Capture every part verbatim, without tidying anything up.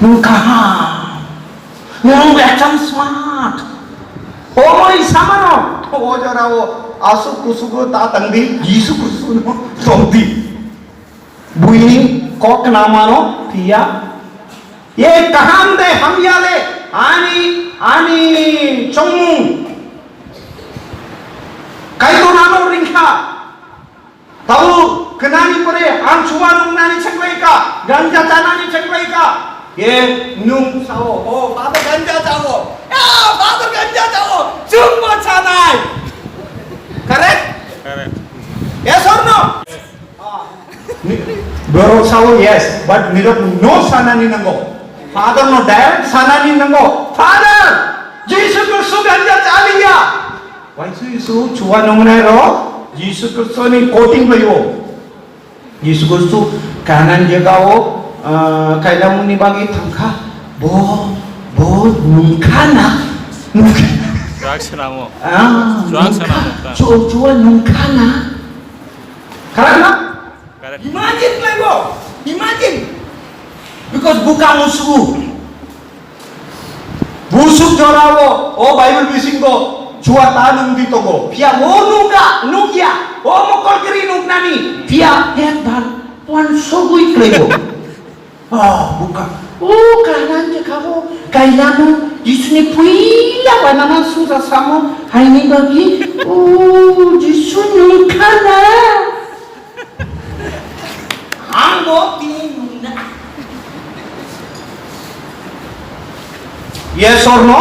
Nwng kaham. Nwng ekdom smart. Omo samano. O jorao aswk kusugo ta tangdi, Jisu Khristono tongdi. Buini kok namano phiya. Ye kaham de hamya de ani, ani chongmung. Kaitorano ringkha. Tabuk khnani pore ang chuwa nungnani chenglaika, ganja chanani chenglaika. Ye nung sao, "Oh, Father ganja chao." "Ya, Father ganja chao." Chwngbo chanai. Correct? Correct. Yes or no? Ah. Ni-, borok sao, "Yes," but nirok no sanani nango. Father no direct sanani nango. "Father, Jisu Kristo ganja chaliya." Waisu isu chuwa nungnai ro, Jisu Kristo ni quoting laio. Jisu Kristo kanan jagao, ah, kailamuni bagi thangkha. Bo, bo nungkha na? Nungkha. Chuak swnamo. Ah, Chuak nungkha. Swnamo, ta. Chu-, chuwa nungkha na? Kharak na? Correct. Imagine khlaibo, imagine. Because buka musugo. Busuk jorao, o Bible bisingo, chuwa ta nungdi tongo. Phiya o nungya, nungya, o mokol giri nungnani. Phiya ekbar, wan sogwi khlaibo. Ah, buka. O, kanan je khabo, kailano, Jisuni puila banama suja samo, haini bagi, o, Jisu nungkha na. Ang bo tini nungna. Yes or no?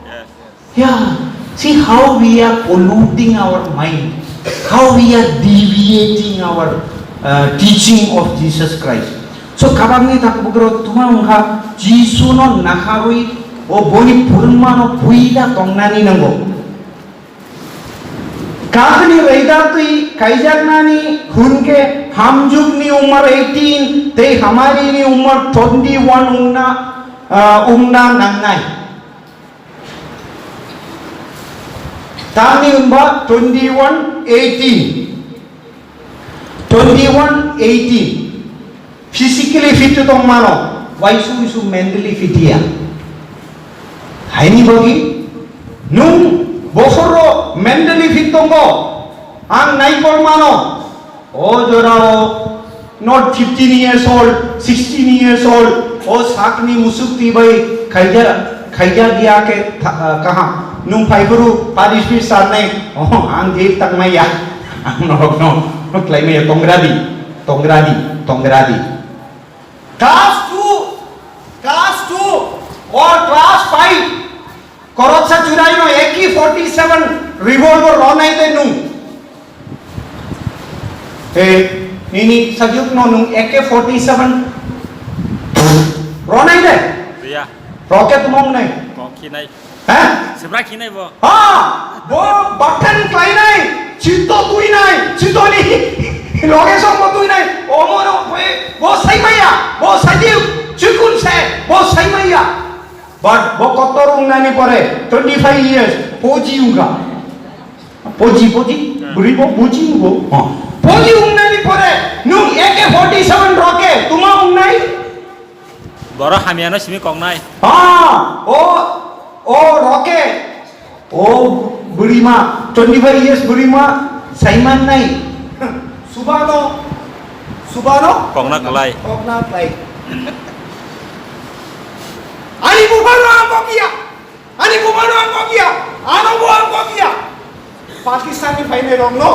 Yes. Yeah. See how we are polluting our mind, how we are deviating our, uh, teaching of Jesus Christ. So, kabangni tak bugro tuma wngkha, Jisu no naharwi, o boni phwrwngma no puila tongnani nango. Kakni raidatwi kaijaknani hwn khe hamjwkni umar eighteen tei hamarini umar twenty-one wngna, ah, wngna nangnai. Tamni hwnba twenty-one eighteen. Twenty-one eighteen. Physically fit tong mano, waisu isu mentally fit ya. Haini bagwi nwng bosorro mentally fit tongo, ang naikol mano, o jorao not fifteen years old, sixteen years old, o sakni musuk twi bai khaija, khaija dia khe tha-, kaham. Nwng phaiphuru parish fees sarnai, oh, ang jil tangmaya, ang norokno khlaimaya, tongradi, tongradi, tongradi. Class two, class two or class five, koroksa churaino A K forty-seven revolver ronai de nwng. Eh, nini sajwkno nwng A K forty-seven ronai de. Riya. Rocket mong nai. Kok khinai. Ha? Sebra khinai bo. Ha! Bo button klainai, chito tuinai, chitoni loge song bo tuinai. Omo no bo saimaya, bo saji chukun se, bo saimaya. But bo kotor ungnani pore twenty-five years poji unga. Poji, poji, buri bo poji ungo. Ha. Poji ungnani pore nung A K forty-seven roke tuma ungnai. Borok hamyano simi koknai. Ah, o, o roke. O burima, twenty-five years burima, saiman nai. Subano, subano? Kokna klai. Kokna klai. Ani buphano ang kokya. Ani buphano ang kokya. Ano bo ang kokya. Pakistan ni phainai rokno.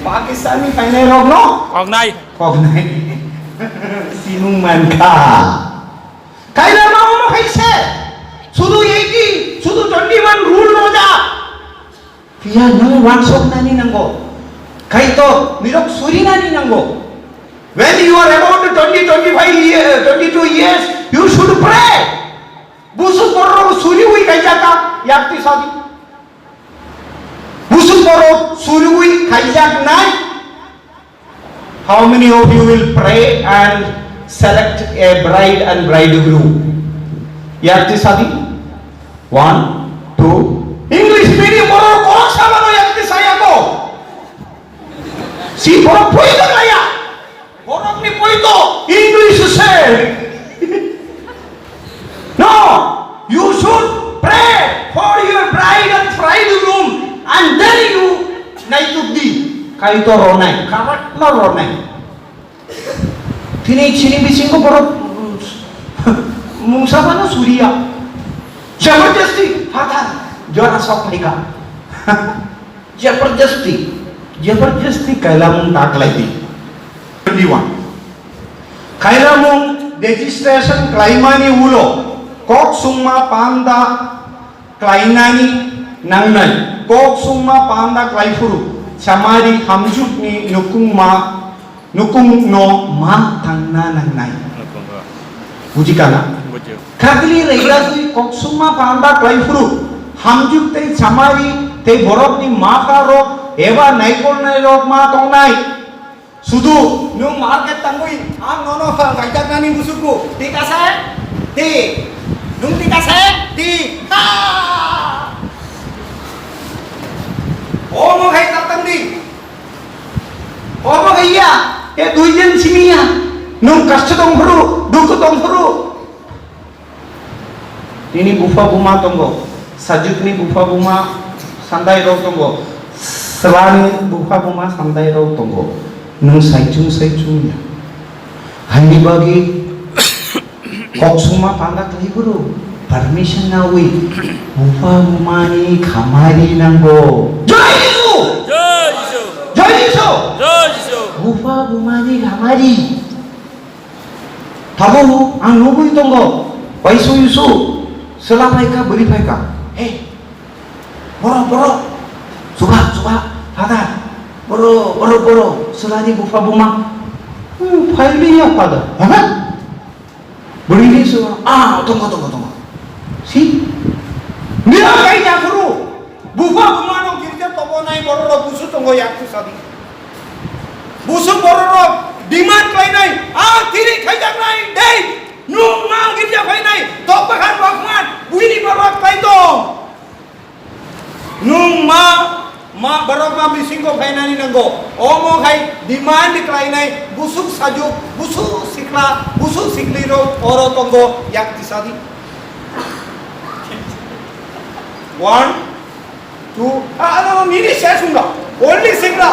Pakistan ni phainai rokno. Koknai. Koknai. Sinung mankha. Kaila ma omo hai se. Sudu eighty, sudu twenty-one rule roja. Phiya nwng wansoknani nango. Kaitor, nirok surinani nango. When you are about twenty, twenty-five year, twenty-two years, you should pray. Busuk borok suriwi kaijaka, yakti sadi. Busuk borok suriwi kaijaknai. How many of you will pray and select a bride and bridegroom? Yakti sadi? One, two. English medium borok korok samano yakti saya ko. Si borok poito laya. Borok ni poito English se. Kaitor rwnai, kamatma rwnai. Tini chini bisingo borok mungsa mano suriya. Jabardasti, father, jora sok phaika. Jabardasti, jabardasti kailamung ta khlai di. Twenty-one. Kailamung registration khlaimani ulo kok sungma panda khlainani nangnai. Kok sungma panda khlai phuru chamari hamjukni nukungma, nukungno ma tangna nangnai. Nukung, o. Bujikana? Bujo. Khakli regrasui kok sungma panda khlai phuru hamjuk tei chamari tei borokni mapha rok eba naikolnai rok ma tongnai. Sudu, nwng market tangwi, ang nono kaijaknani musuku. Tik ase? Tik. Nwng tik ase? Tik. Ha! Omo khai tatang di. Omo khai ya. E duijon simi ya. Nwng kasto tong phuru, duku tong phuru. Nini bupha buma tongo, sajwkni bupha buma sandai rok tongo, swlani bupha buma sandai rok tongo. Nwng saichung saichung ya. Haini bagwi kok sungma panda khlai bwrwi permission nawi bupha bumani khamari nango. Jai Jisu! Jai Jisu! Jai Jisu! Jai Jisu! Bupha bumani khamari. Tabuk ang nugwi tongo, uaisu uisu, chwla phaikha, bwrwi phaikha. Hey, borok, borok, chuba, chuba, father, borok, borok, borok, chwlani bupha buma. Hmm, phailiya, father. Aha. Bwrwini chwla, ah, tongo, tongo, tongo. Si? Nira kai japhuru. Bupha bumano girja tobonai bororok busu tongo yak tisadi. Busu bororok demand khlainai, ang tiri khaijaknai dei, nwng ma girja phainai, tokbahan bakman, buini borok khlai tong. Nwng ma, ma borok ma bisingo phainani nango. Omo khai demand khlainai, busuk sajuk, busuk sikla, busuk siklirok oro tongo yak tisadi. One, two, ah, ah, no, no, nini ses wngkha. Only sikla.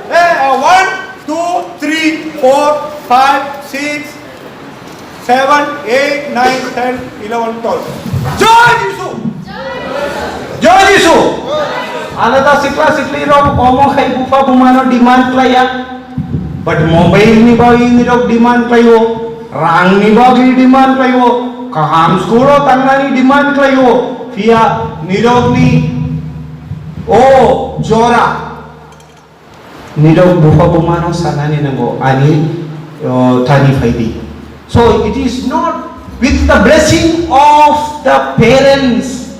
Eh, ah, one, two, three, four, five, six, seven, eight, nine, ten, eleven, twelve. Joy Jisu! Joy Jisu! Alada sikla sikli rok omo khai bupha bumano demand khlaiya. But mobile ni bagwi nirok demand khlaio, rang ni bagwi demand khlaio, kaham school o tangnani demand khlaio, phiya nirok ni o jora nirok bupha bumano sanani nango ani, o, thani phaidi. So it is not with the blessing of the parents.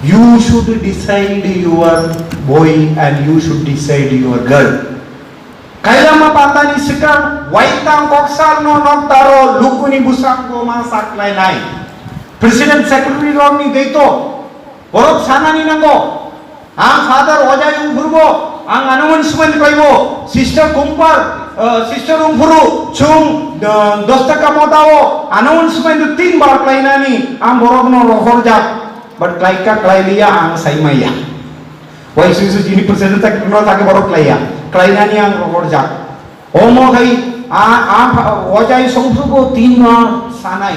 You should decide your boy and you should decide your girl. Kailama pandani swkang waitang koksarno noktaro lukuni bwskango ma saklainai. President secretary rokni daitw borok sanani nango. Ang father ojai wngphurbo ang announcement khlaibo. Sister kumpar, eh, sister wngphuru chwng, eh, dos taka motao announcement tin bar khlainani ang borokno rohorjak. But klaika klailiya ang saimaya. Wai suisu jini percent tak no tak borok klaiya. Klainani ang rohorjak. Omo khai a, a, ojai songsubo tin bar sanai.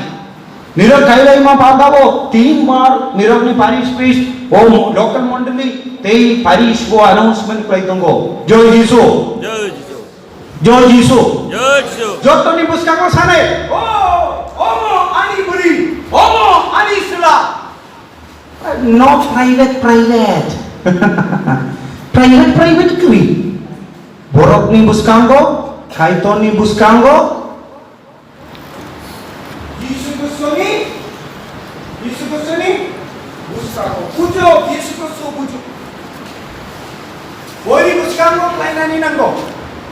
Nirok khailai ma panda bo tin bar nirok ni parish priest o mo-, local mondoli tei parish bo announcement klai tongo. Joy Jisu. Joy Jisu. Joy Jisu. Joy Jisu. Jotoni bwskango sanai. O, omo ani bwrwi. Omo ani sila. No private, private. Private, private kwi. Borokni bwskango, Kaitorni bwskango. Jisu Kristoni, Jisu Kristoni bwskango. Bujo, Jisu Kristo bujo. Boini bwskango khlainani nango.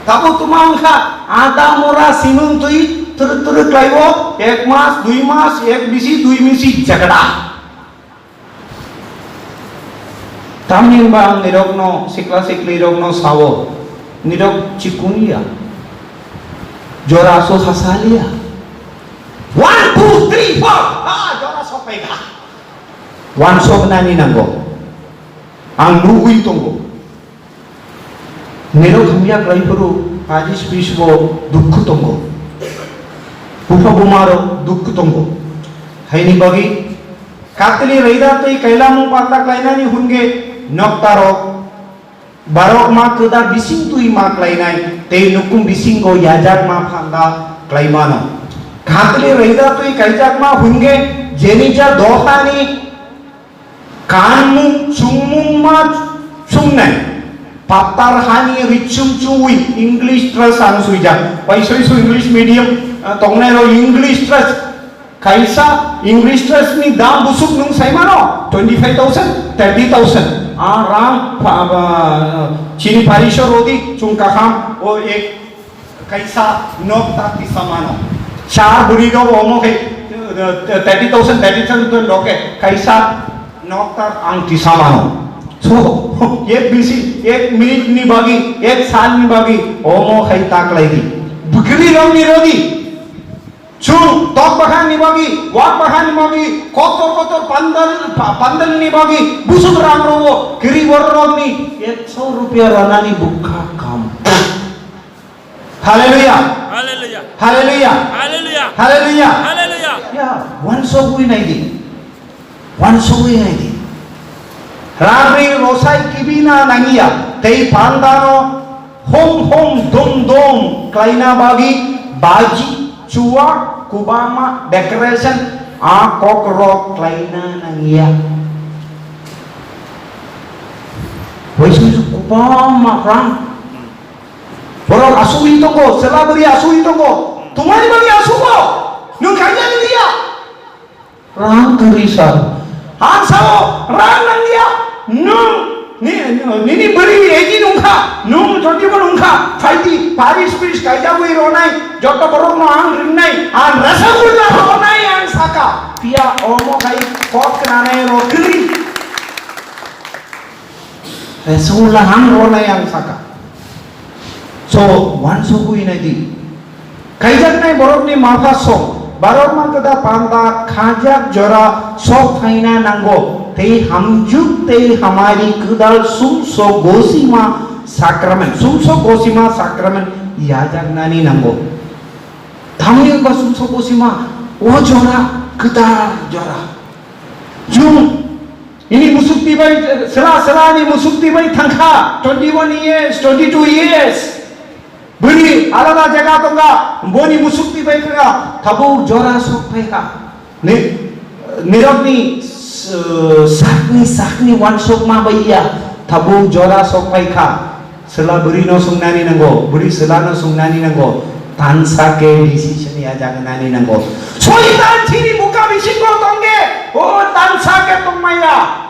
Tabuk tuma wngkha, ada mora simung twi twrwk twrwk klaibo, ek mas, dui mas, ek bisi, dui misi, jagada. Tamni hwnba ang nirokno, sikla siklirokno sao, nirok chikun ya, jora aswk hasal ya. One, two, three, four. Ah, jora sok phaikha. One sok nani nango. Ang nugwi tongo. Nirok hamya kwlai phuru pajis pis bo dukhu tongo. Bupha buma rok dukhu tongo. Haini bagwi katli raida twi kailamung panda klainani hwnge nokta rok barok ma kwda bising twi ma klainai tei nukhung bisingo yajak ma phanda klaimano. Katli raida twi kaijak ma hwnge jenija dohani Kanmung chungmung ma chungnai. Pattar hani richum chungwi English trust ang suijak. Paisoi su English medium, ah, tongnai rok English trust. Kaisa English trust ni dam busuk nung saimano twenty five thousand, thirty thousand. Ah, rang pa, pa, chini parisho rodi chung kaham o ek Kaisa nok ta tisa mano. Char buri rok omo khe, eh, thirty thousand, thirty thousand rok khe kaisa nok ta ang tisa mano. So, ek bisi, ek minute ni bagi, ek sal ni bagi, omo khai ta klai di. Bwkri rok ni rodi. Chwng tok bahan ni bagi, wak bahan ni bagi, kotor kotor pandal, pa-, pandal ni bagi, busuk rang rogo, kiri bor rok ni, ekso rupiah ranani bukha kam. Haleluya. Haleluya. Haleluya. Haleluya. Haleluya. Haleluya. Ya, wansogwi naidi. Wansogwi naidi. Rari rosai kibina nangiya. Tei pandano hom hom dom dom klaina bagi baji, chua, kubama, decoration, a kok rok klaina nangiya. Waisui kubama rang. Borok asugwi tongo, chwla bwrwi asugwi tongo. Tungmani bagwi asugo. Nwng khaina liya. Rang kwrwi sal. Ang sao, rang nangya. Nwng, ni, nini bwrwi eighteen wngkha, nwng twenty-one wngkha. Phaidi, parish prish kaijagwi ronai, joto borokno ang ringnai, ang rasagwi ronai ang saka. Phiya omo khai kok khnanai rw kwrwi. Rasulullah ang ronai ang saka. So, wansugwi naidi. Khaijaknai borokni mapha sok, barokma kwda panda khajak jora sok phaina nango, tei hamjuk tei hamari kwdal sumso gosima sakramen, sumso gosima sakramen yajaknani nango. Tamni wngkha sumso gosima o jora kwdal jora. Jung Nini musukti bai, sela, sela ni musukti bai thangkha, twenty-one years, twenty-two years. Bini alada jaga tongkha, boni musukti bai kha, tabuk jora sok phaikha. Ni, nirok ni, s-, sakni, sakni wansok ma bai ya, tabuk jora sok phaikha. Sela bwrwi no swngnani nango, bwrwi sela no swngnani nango, tansa khe decision yajaknani nango. Soitan chini buka bisingo tongkhe, o tansa khe tongmaya.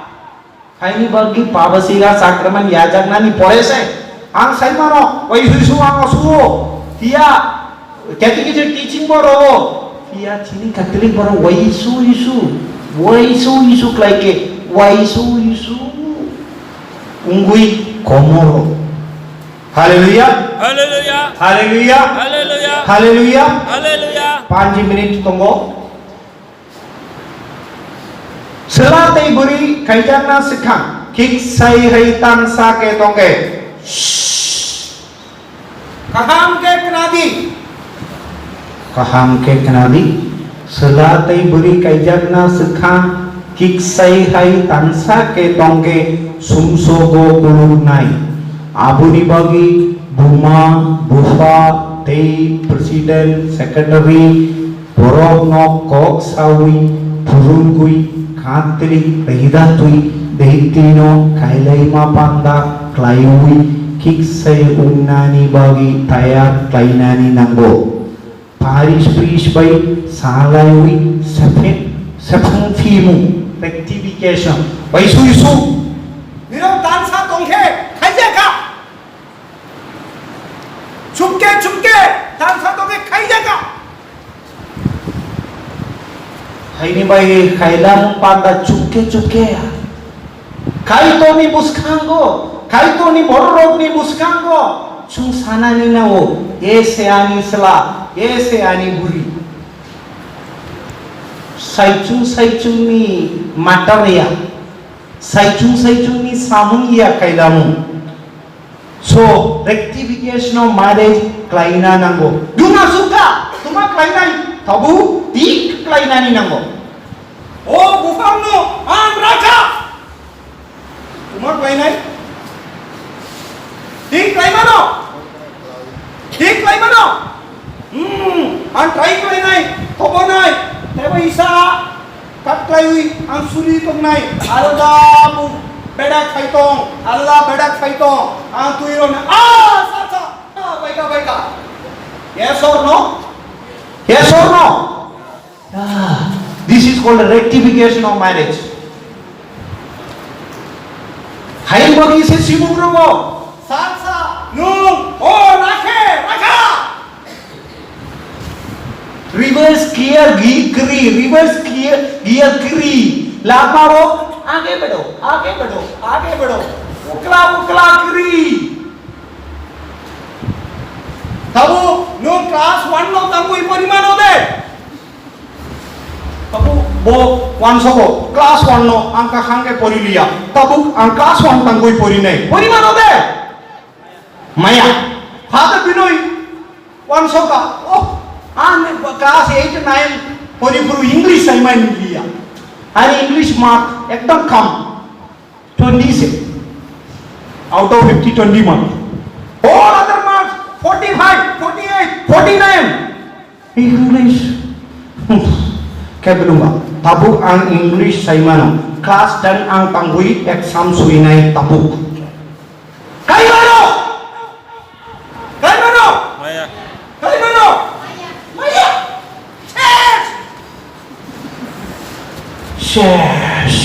Haini bagwi pabasiga sakraman yajaknani pore se, ang saimano, oi huisu ang asuo, tia, Catechism teaching bo rogo. Phiya chini Catholic borok waisu isu, waisu isu khlai khe, waisu isu wngwi komoro. Hallelujah. Hallelujah. Hallelujah. Hallelujah. Hallelujah. Hallelujah. Panji minute tongo. Sela tei bwrwi kaijakna swkang, kik sai hai tansa khe tongkhe. Kaham khe khnadi. Kaham khe khnadi. Sela tei bwrwi kaijakna swkang, kik sai hai tansa khe tongkhe sumsogo kuluknai. Aboni bagwi buma, bupha tei president, secretary, Borokno kok saui, phurungwi, khatri, raidatwi, bektino kailaima panda klaiwi, kik sai wngnani bagwi tayar klainani nango. Parish priest bai salaiwi, sephe-, sephang phimu, rectification, bai sui su. Nirok tansa tongkhe, khaijaka. Chupke, chupke, tansa tongkhe, khaijaka. Haini bai kailamung panda chupke chupke ya. Kaitorni bwskango, Kaitorni bororokni bwskango chwng sanani nao, ese ani chwla, ese ani bwrwi. Saichung saichungni matar ya, saichung saichungni samung ya kailamung. So, rectification of marriage klaina nango. Duma sukha, tuma klainai, tabu tik klainani nango. O buphangno ang rakha. Tuma klainai? Tik klaimano? Tik klaimano? Hmm, ang try klainai, tobonai, tebo isa. Kat klaiwi ang suri tongnai, alda bung bedak khai tong, alda bedak khai tong, ang twi rona, ah, sa, sa, ah, baika, baika. Yes or no? Yes or no? Ah, this is called rectification of marriage. Hai bagi se sibuk rogo. Sa, sa, nung, o, rakhe, rakha. Reverse gear gi-, kri, reverse gear, gear kri. Lama ro, age bado, age bado, age bado. Ukla, ukla kri. Tabu, nung class one no tangwi porimano de. Tabu, bo one sobo, class one no, ang kakhang ke pori liya. Tabu, ang class one tangwi porinai. Porimano de. Maya. Father Binoy. Wansokha, oh, ani class eight, nine pori phuru English saimani liya. Ani English mark ekdam kam, twenty se. Out of fifty, twenty mark. All other marks, forty-five, forty-eight, forty-nine. English. Kebelunga. Tabuk ang English saimano. Class ten ang tangwi exam suinai tabuk. Kaimano! Kaimano! Maya. Kaimano! Maya! Ses! Ses!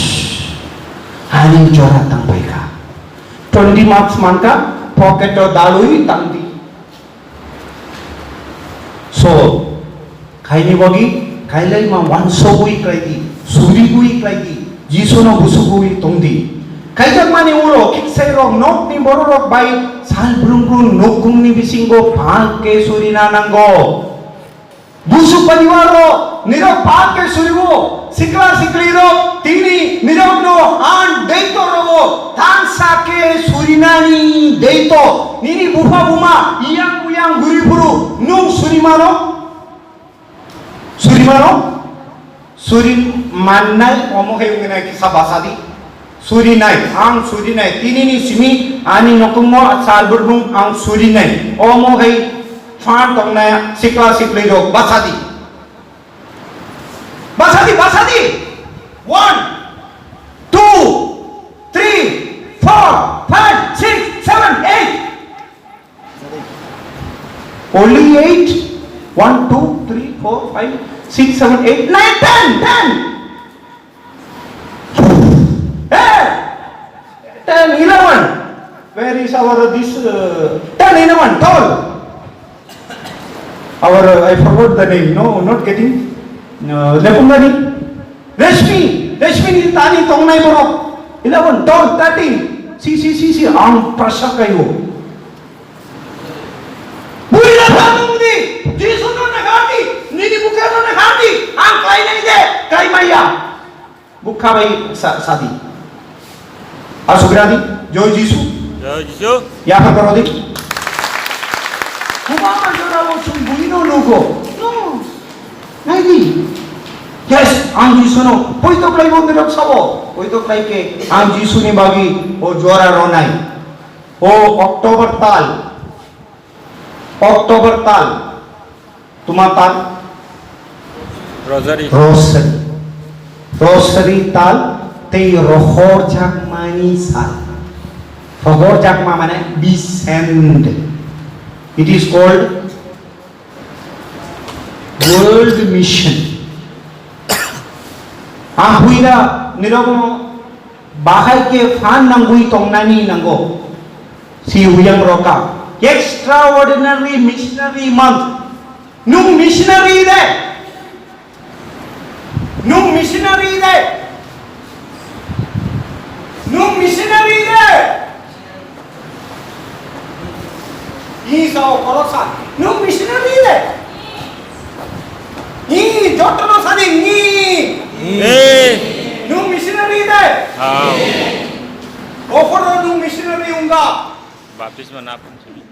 Ani jora tangpaikha. Twenty marks mankha, pocket o dalwi tangdi. So, Khaini bagwi kailaima wansogwi klaidi, surigwi klaidi, Jisuno busugwi tongdi. Khaijakmani ulo khiksairok nokni bororok bai sal brung brung nokungni bisingo phan khe surina nango. Busuk pariwarrok nirok phan khe surigo, sikla siklirok tini nirokno ang deito rogo, thansa khe surinani deito, nini bupha buma, iyang buyang guri phuru nung surimano? Suri mano? Suri mannai omo hai wngna kisa basadi. Suri nai, ang suri nai. Tinini simi ani nokhungmo sal burbung ang suri nai. Omo hai phan tongnai sikla sikli rok basadi. Basadi, basadi. One, two, three, four, five, six, seven, eight. Only eight. One, two, three, four, five, six, seven, eight, nine, ten, ten. Hey! Ten, eleven. Where is our this, uh, ten, eleven, twelve? Our, uh, I forgot the name. No, not getting. Uh, Lepungani. Rashmi. Rashmi ni tani tongnai borok. Eleven, twelve, thirteen. Si, si, si, si. Ang prasa kayo. Buila phanungdi, Jisuno nakardi, nini bukhano nakardi, ang klainai de, klaimaya. Bukha bai sa-, sadi. Asugradi, Joy Jisu. Joy Jisu. Yapha korodi. Kubama jorao chwng buino nugo. No. Naidi. Yes, ang Jisuno. Poito klaibo nirok sabo. Poito klai ke ang Jisuni bagi o jora ronai. O October tal, October tal, tuma tal? Rosary. Rosary. Rosary tal tei rohorjakmani sal. Rohorjakma mane be sent. It is called World Mission. Ang huira nirokno bahai khe phan nangwi tongnani nango. Si uyang roka. Extraordinary missionary month. Nung missionary de. Nung missionary de. Nung missionary de. Ni sao koroksa. Nung missionary de. Ni jotono sadi ni. Ni. Nung missionary de. Hao. Oforo nung missionary unga. Baptisma na phung simi.